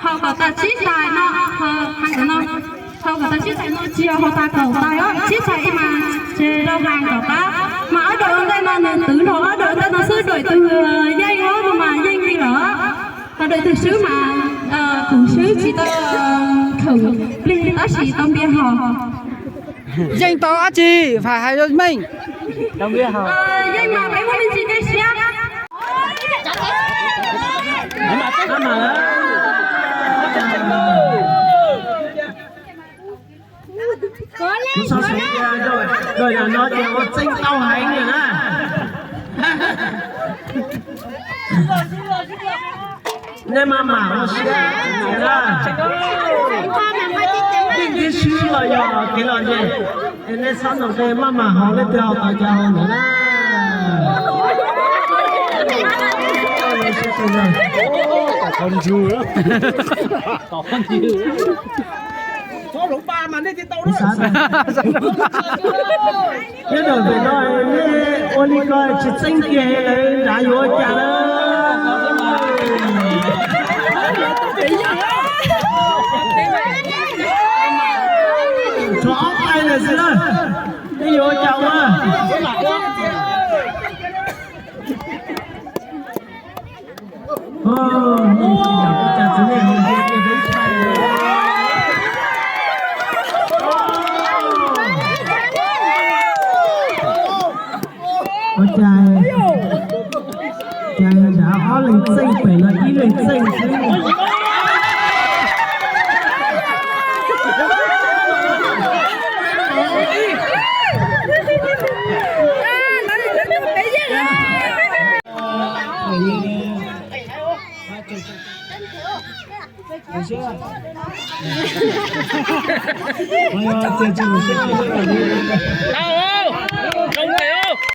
Haus kom tag tsib tais no, haus kom tag tsib tais no tsis yog haus tag kaum tais os, tsib tais ib mas ces rau haus kom qab. Mas ob daim ntej no nws twv nrog ob daim ntej no xwb, daim twg yeej os no mas yeej li lawm. Ho daim twg swb mas kuv swb tsis tau khoom plig tab sis tau npias haus. Yeej tau dab tsi fais hais rau meej. Yeej mas peb muaj me ntsis tej siab. Kuv xav xav tias daim no ces ua txeej tau heev lawm na. Nej maj mam ua siab na. Yeej kev swb los yog kev lom zem, es nej txhob ntoo tej maj mam haus, leej twg haus tau ces haus ntawd na. Nyob ntawm pem no nej ua li ko tsis txeeb kiag lawv nrad yuav ua cas lawm. Tshuav ob tais lawm xwb na, nej yuav ua cas ua? Ua cas, cas nrad ob leeg txeej pem no ib leeg txeej xwb.